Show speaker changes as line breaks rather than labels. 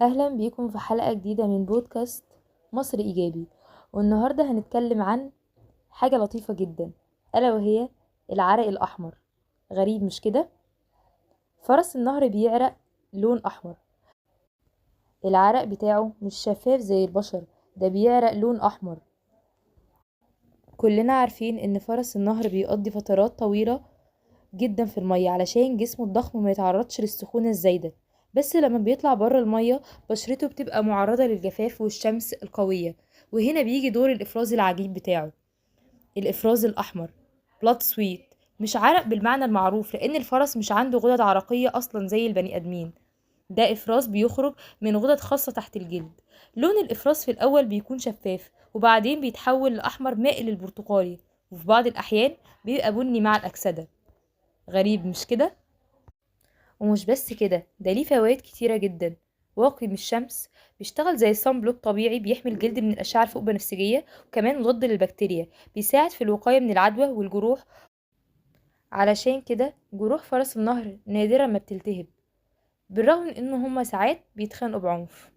أهلا بيكم في حلقة جديدة من بودكاست مصر إيجابي. والنهاردة هنتكلم عن حاجة لطيفة جدا، ألا وهي العرق الأحمر. غريب مش كده؟ فرس النهر بيعرق لون أحمر، العرق بتاعه مش شفاف زي البشر، ده بيعرق لون أحمر. كلنا عارفين إن فرس النهر بيقضي فترات طويلة جدا في المية علشان جسمه الضخم ما يتعرضش للسخونة الزايدة، بس لما بيطلع بره المية بشرته بتبقى معرضة للجفاف والشمس القوية، وهنا بيجي دور الإفراز العجيب بتاعه، الإفراز الأحمر، blood sweat. مش عرق بالمعنى المعروف لأن الفرس مش عنده غدد عرقية أصلا زي البني آدمين، ده إفراز بيخرج من غدد خاصة تحت الجلد. لون الإفراز في الأول بيكون شفاف وبعدين بيتحول لأحمر مائل للبرتقالي، وفي بعض الأحيان بيبقى بني مع الأكسدة. غريب مش كده؟ ومش بس كده، ده ليه فوائد كتيرة جدا. واقي من الشمس، بيشتغل زي ال sun block طبيعي، بيحمي الجلد من الأشعة الفوق بنفسجية، وكمان مضاد للبكتيريا، بيساعد في الوقاية من العدوى والجروح. علشان كده جروح فرس النهر نادرا ما بتلتهب، بالرغم من ان هما ساعات بيتخانقوا بعنف.